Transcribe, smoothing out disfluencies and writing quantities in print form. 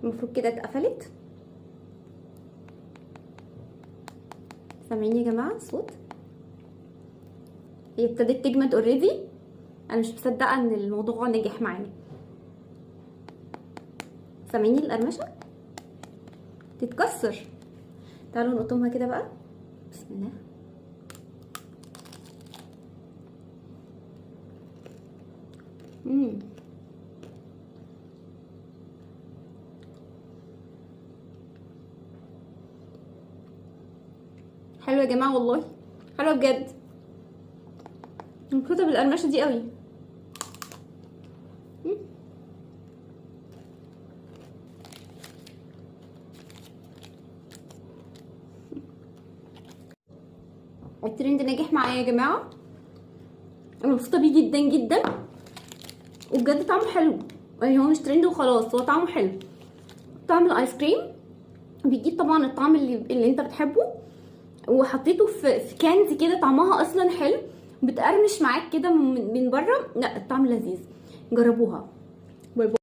المفروض كده اتقفلت. سامعين يا جماعة الصوت؟ هي ابتدت تجمد already. انا مش مصدقه ان الموضوع نجح معايا. سامعين القرمشه؟ تتكسر. تعالوا نقطمها كده بقى. بسم الله. حلوة يا جماعة والله، حلوة بجد. مبسوطة بالقرمشه دي قوي. الترند ناجح معايا يا جماعة، انا مبسوطة بيه جدا جدا، وبجد طعمه حلو. يعني هو مش ترند وخلاص، هو طعمه حلو. طعم الايس كريم بيجيب طبعا الطعم اللي انت بتحبه، وحطيته في candy كده طعمها اصلا حلو، بتقرمش معاك كده من بره. لا الطعم لذيذ، جربوها.